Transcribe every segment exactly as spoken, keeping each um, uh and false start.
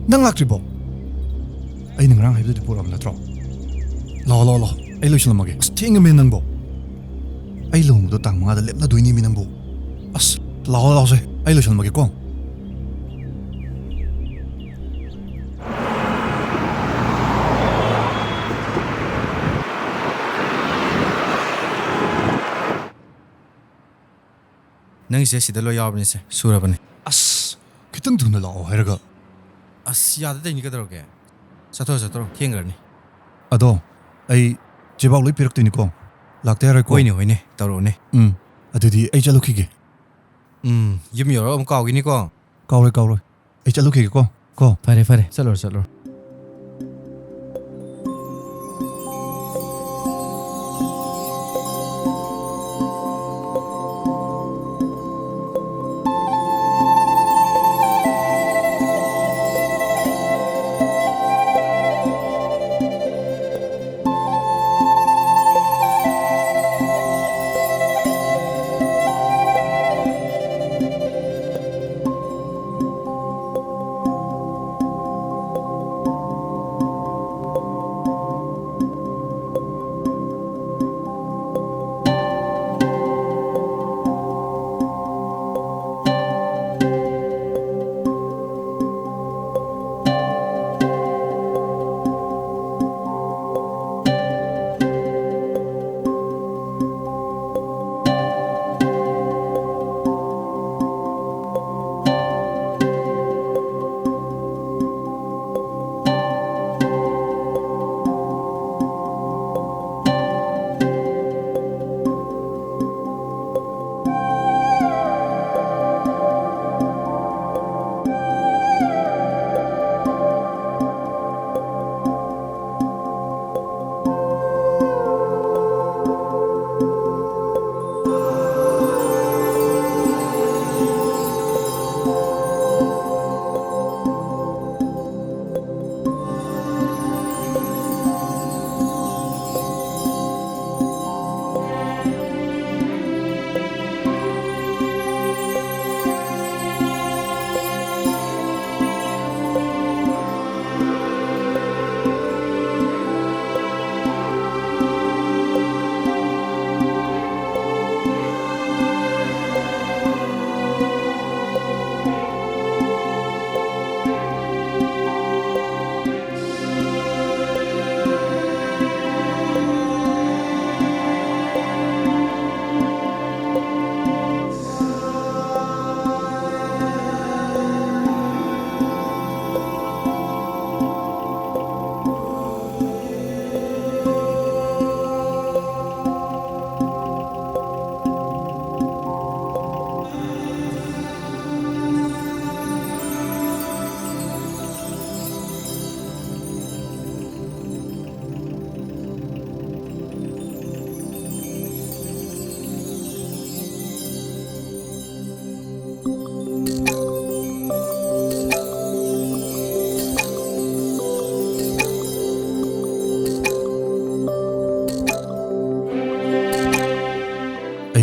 ꯅꯪ ꯂꯥꯛꯇ꯭ꯔꯤꯕꯣ? ꯑꯩꯅ ꯉꯔꯥꯡ ꯍꯥꯏꯕꯗꯨꯗꯤ ꯄꯨꯔꯛꯑꯕ ꯅꯠꯇ꯭ꯔꯣ? ꯂꯥꯛꯑꯣ, ꯂꯥꯛꯑꯣ, ꯂꯥꯛꯑꯣ, ꯑꯩ ꯂꯣꯏꯁꯤꯜꯂꯝꯃꯒꯦ꯫ ꯑꯁ, ꯊꯦꯡꯉꯃꯦ ꯅꯪꯕꯣ꯫ ꯑꯩ ꯂꯨꯍꯣꯡꯕꯗꯣ ꯇꯥꯡ ꯃꯉꯥꯗ ꯂꯦꯞꯅꯗꯣꯏꯅꯦꯃꯤ ꯅꯪꯕꯨ꯫ ꯑꯁ, ꯂꯥꯛꯑꯣ, ꯂꯥꯛꯑꯣꯁꯦ, ꯑꯩ ꯂꯣꯏꯁꯤꯜꯂꯝꯃꯒꯦꯀꯣ꯫ ꯅꯪꯒꯤꯁꯦ ꯁꯤꯗ ꯂꯣꯏ ꯌꯥꯎꯔꯕꯅꯤꯁꯦ, ꯁꯨꯔꯕꯅꯤ꯫ ꯑꯁ, ꯈꯤꯇꯪ ꯊꯨꯅ ꯂꯥꯛꯑꯣ ꯍꯥꯏꯔꯒ꯫ ꯑꯁ, ꯌꯥꯗ ꯇꯧꯔꯤꯅꯤ, ꯀꯩꯗꯧꯔꯒꯦ? ꯆꯠꯊꯣꯔꯣ, ꯆꯠꯊꯣꯔꯣ, ꯊꯦꯡꯈ꯭ꯔꯅꯤ꯫ ꯑꯗꯣ, ꯑꯩ ꯆꯦꯕꯥꯎ ꯂꯣꯏ ꯄꯤꯔꯛꯇꯣꯏꯅꯤꯀꯣ, ꯂꯥꯛꯇ ꯌꯥꯔꯣꯏꯀꯣ? ꯍꯣꯏꯅꯦ, ꯍꯣꯏꯅꯦ, ꯇꯧꯔꯛꯑꯣꯅꯦ꯫ ꯎꯝ, ꯑꯗꯨꯗꯤ ꯑꯩ ꯆꯠꯂꯨꯈꯤꯒꯦ꯫ ꯎꯝ, ꯌꯨꯝ ꯌꯧꯔꯒ ꯑꯃꯨꯛ ꯀꯥꯎꯈꯤꯅꯤꯀꯣ꯫ ꯀꯥꯎꯔꯣꯏ, ꯀꯥꯎꯔꯣꯏ꯫ ꯑꯩ ꯆꯠꯂꯨꯈꯤꯒꯦꯀꯣ, ꯀꯣ꯫ ꯐꯔꯦ, ꯐꯔꯦ, ꯆꯠꯂꯨꯔꯣ, ꯆꯠꯂꯨꯔꯣ꯫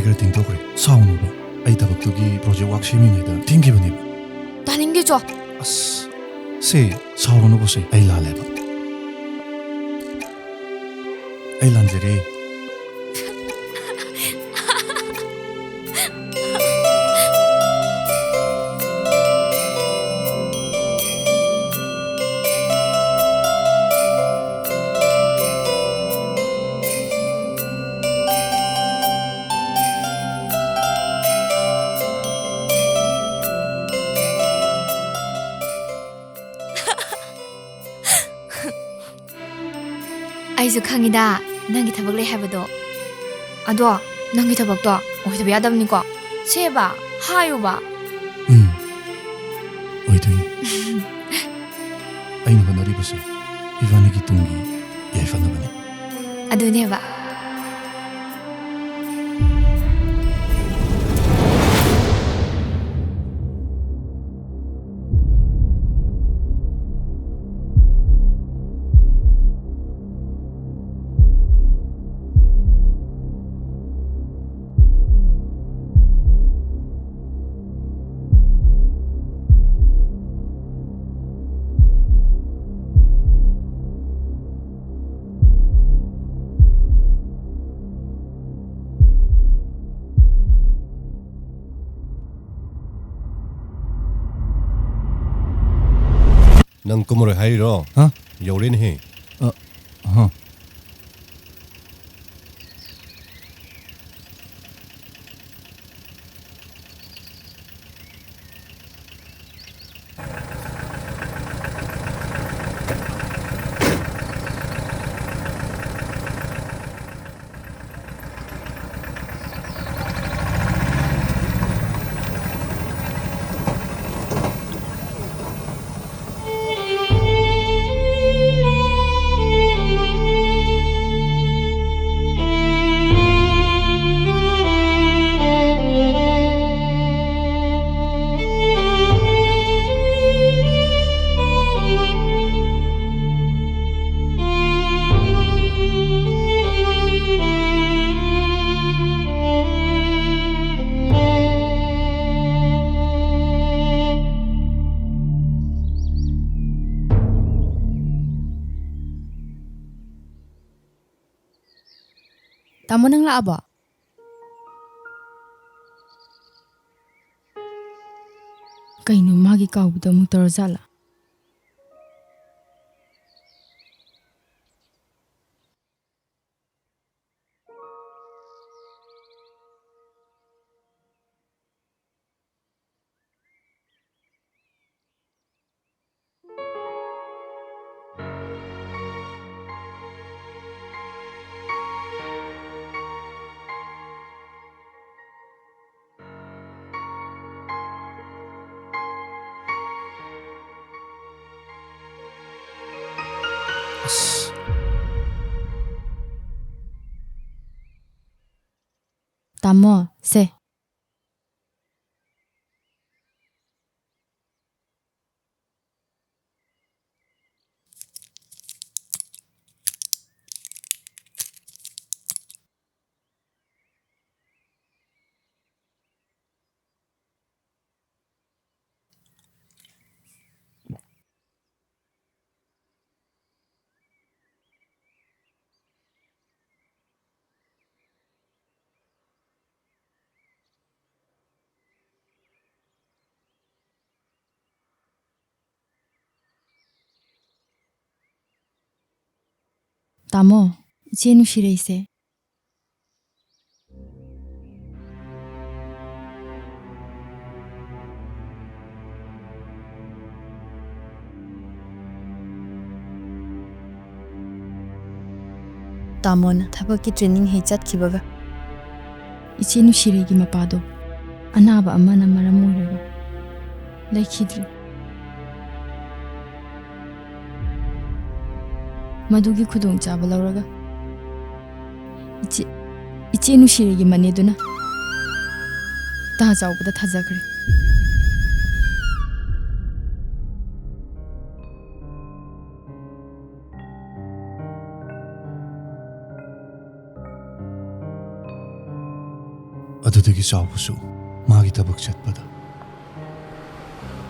ꯈꯔ ꯊꯦꯡꯗꯣꯛꯈ꯭ꯔꯦ꯫ ꯁꯥꯎꯅꯨꯕ꯫ ꯑꯩ ꯊꯕꯛꯇꯨꯒꯤ project work ꯁꯦꯝꯃꯤꯉꯩꯗ ꯊꯦꯡꯈꯤꯕꯅꯦꯕ꯫ ꯇꯥꯅꯤꯡꯗꯦ, ꯆꯣ꯫ ꯑꯁ, ꯁꯦ, ꯁꯥꯎꯔꯨꯅꯨꯀꯣ ꯁꯦ꯫ ꯑꯩ ꯂꯥꯜꯂꯦꯕ꯫ ꯑꯩ ꯂꯥꯟꯖꯔꯦ꯫ ꯑꯩꯁꯨ ꯈꯪꯉꯤꯗ, ꯅꯪꯒꯤ ꯊꯕꯛ ꯂꯩ ꯍꯥꯏꯕꯗꯣ꯫ ꯑꯗꯣ, ꯅꯪꯒꯤ ꯊꯕꯛꯇꯣ ꯑꯣꯏꯗꯕ ꯌꯥꯗꯕꯅꯤꯀꯣ꯫ ꯁꯦꯕ, ꯍꯥꯏꯌꯨꯕ꯫ ꯎꯝ, ꯑꯣꯏꯗꯣꯏꯅꯤ꯫ ꯑꯩꯅ ꯍꯣꯠꯅꯔꯤꯕꯁꯦ ꯏꯕꯥꯅꯤꯒꯤ ꯇꯨꯡꯒꯤ ꯌꯥꯏꯐꯅꯕꯅꯤ꯫ ꯑꯗꯨꯅꯦꯕ꯫ ꯅꯪ ꯀꯨꯝꯃꯔꯣꯏ ꯍꯥꯏꯔꯤꯔꯣ? ꯍꯥ? ꯌꯧꯔꯦꯅꯦꯍꯦ꯫ ꯑ, ꯍꯥ꯫ ꯇꯥꯃꯣ, ꯅꯪ ꯂꯥꯛꯑꯕꯣ? ꯀꯩꯅꯣ, ꯃꯥꯒꯤ ꯀꯥꯎꯕꯗꯣ ꯑꯃꯨꯛ ꯇꯧꯔꯖꯥꯠꯂꯥ? ꯑꯁ꯫ ꯇꯥꯃꯣ, ꯁꯦ꯫ ꯇꯥꯃꯣ, ꯏꯆꯦ ꯅꯨꯡꯁꯤꯔꯩꯁꯦ꯫ ꯇꯥꯃꯣꯅ ꯊꯕꯛꯀꯤ training ꯍꯦꯛ ꯆꯠꯈꯤꯕꯒ, ꯏꯆꯦ ꯅꯨꯡꯁꯤꯔꯩꯒꯤ ꯃꯄꯥꯗꯣ ꯑꯅꯥꯕ ꯑꯃꯅ ꯃꯔꯝ ꯑꯣꯏꯔꯒ ꯂꯩꯈꯤꯗ꯭ꯔꯦ꯫ ꯃꯗꯨꯒꯤ ꯈꯨꯗꯣꯡꯆꯥꯕ ꯂꯧꯔꯒ ꯏꯆꯦ, ꯏꯆꯦ ꯅꯨꯡꯁꯤꯔꯩꯒꯤ ꯃꯅꯦꯗꯨꯅ ꯇꯥ ꯆꯥꯎꯕꯗ ꯊꯥꯖꯈ꯭ꯔꯦ꯫ ꯑꯗꯨꯗꯒꯤ ꯆꯥꯎꯕꯁꯨ ꯃꯥꯒꯤ ꯊꯕꯛ ꯆꯠꯄꯗ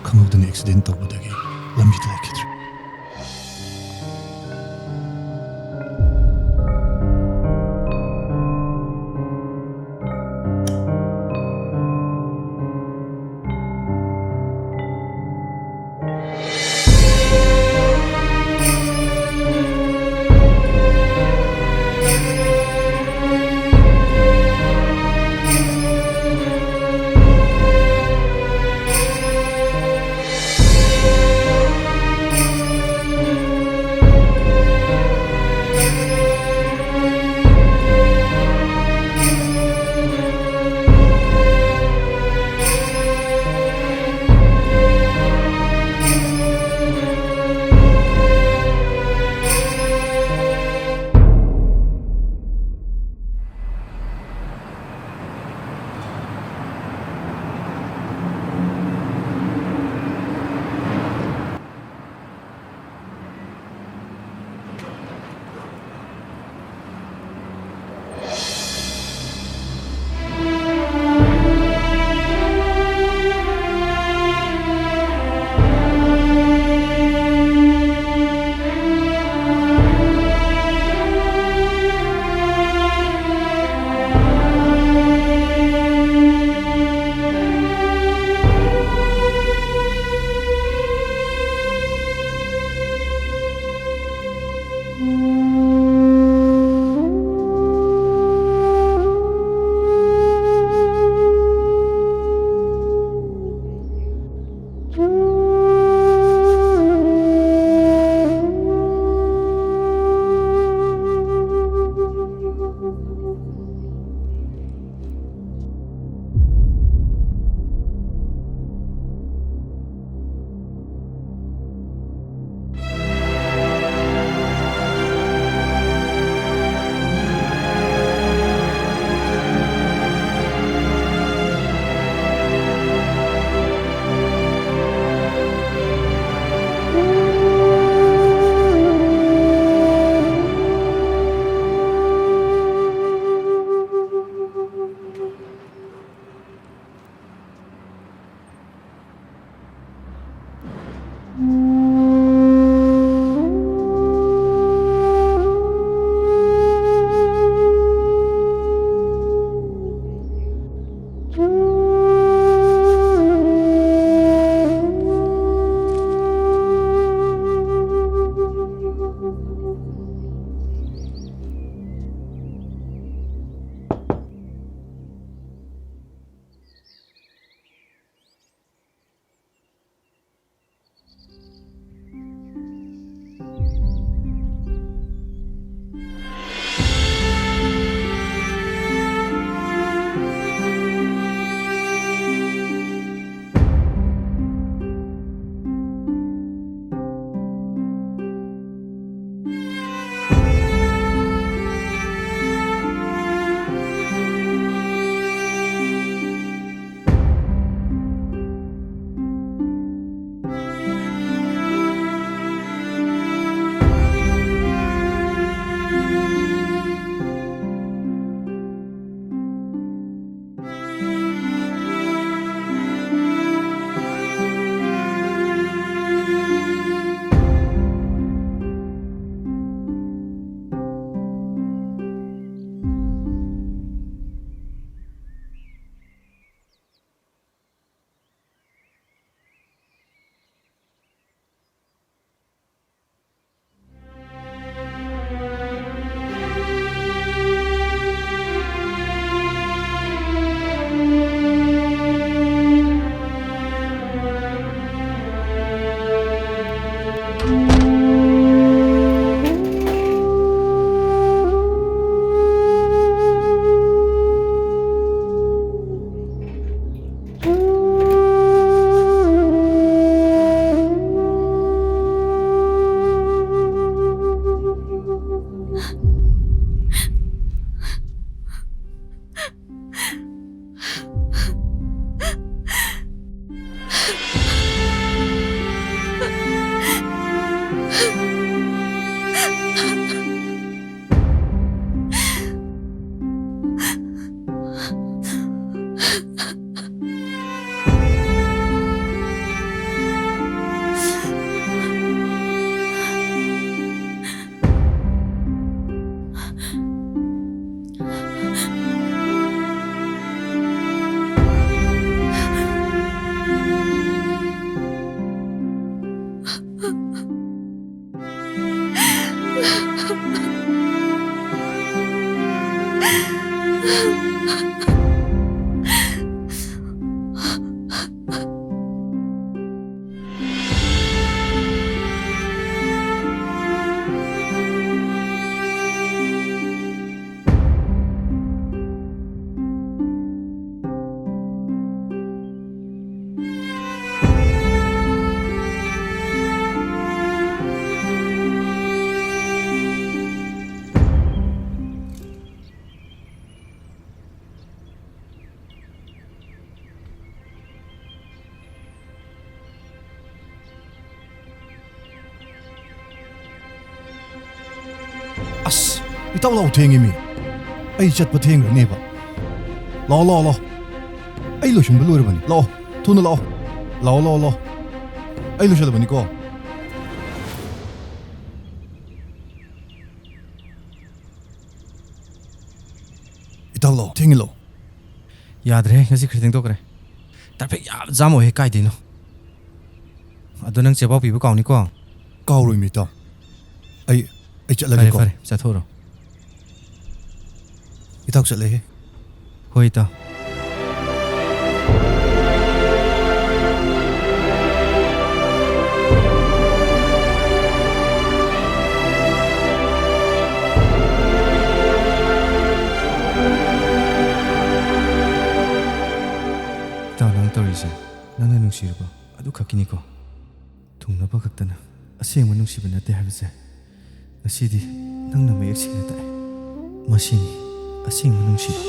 ꯈꯪꯍꯧꯗꯅ accident ꯇꯧꯕꯗꯒꯤ ꯂꯝꯕꯤꯗ ꯂꯩꯈꯤꯗ꯭ꯔꯦ꯫ ꯑꯁ, ꯏꯇꯥꯎ ꯂꯥꯛꯑꯣ, ꯊꯦꯡꯉꯤꯃꯤ꯫ ꯑꯩ ꯆꯠꯄ ꯊꯦꯡꯈ꯭ꯔꯅꯦꯕ꯫ ꯂꯥꯛꯑꯣ, ꯂꯥꯛꯑꯣ, ꯂꯥꯛꯑꯣ꯫ ꯑꯩ ꯂꯣꯏꯁꯤꯟꯕ ꯂꯣꯏꯔꯕꯅꯤ꯫ ꯂꯥꯛꯑꯣ, ꯊꯨꯅ ꯂꯥꯛꯑꯣ꯫ ꯂꯥꯛꯑꯣ, ꯂꯥꯛꯑꯣ, ꯂꯥꯛꯑꯣ꯫ ꯑꯩ ꯂꯣꯏꯁꯤꯜꯂꯕꯅꯤꯀꯣ꯫ ꯏꯇꯥꯎ ꯂꯥꯛꯑꯣ, ꯊꯦꯡꯉꯤ ꯂꯥꯛꯑꯣ꯫ ꯌꯥꯗ꯭ꯔꯦ, ꯉꯁꯤ ꯈꯔ ꯊꯦꯡꯗꯣꯛꯈ꯭ꯔꯦ꯫ Traffic ꯌꯥꯝ jam ꯑꯣꯏꯌꯦ, ꯀꯥꯏꯗꯩꯅꯣ? ꯑꯗꯣ ꯅꯪ ꯆꯦꯕꯥꯎ ꯄꯤꯕ ꯀꯥꯎꯅꯤꯀꯣ? ꯀꯥꯎꯔꯣꯏꯃꯤ ꯏꯇꯥꯎ꯫ ꯑꯩ, ꯑꯩ ꯐꯔꯦ, ꯆꯠꯂꯒꯦꯀꯣ꯫ ꯐꯔꯦ, ꯆꯠꯊꯣꯛꯎꯔꯣ꯫ ꯏꯇꯥꯎ ꯆꯠꯂꯒꯦ꯫ ꯍꯣꯏ, ꯏꯇꯥꯎ꯫ ꯏꯇꯥꯎ, ꯅꯪ ꯇꯧꯔꯤꯁꯦ ꯅꯪꯅ ꯅꯨꯡꯁꯤꯔꯨꯕ ꯑꯗꯨ ꯈꯛꯀꯤꯅꯤꯀꯣ? ꯊꯨꯡꯅꯕ ꯈꯛꯇꯅ ꯑꯁꯦꯡꯕ ꯅꯨꯡꯁꯤꯕ ꯅꯠꯇꯦ ꯍꯥꯏꯕꯁꯦ ꯉꯁꯤꯗꯤ ꯅꯪꯅ ꯃꯌꯦꯛ ꯁꯦꯡꯅ ꯇꯥꯛꯑꯦ꯫ ꯃꯁꯤꯅꯤ ꯑꯁꯦꯡꯕ ꯅꯨꯡꯁꯤꯕ꯫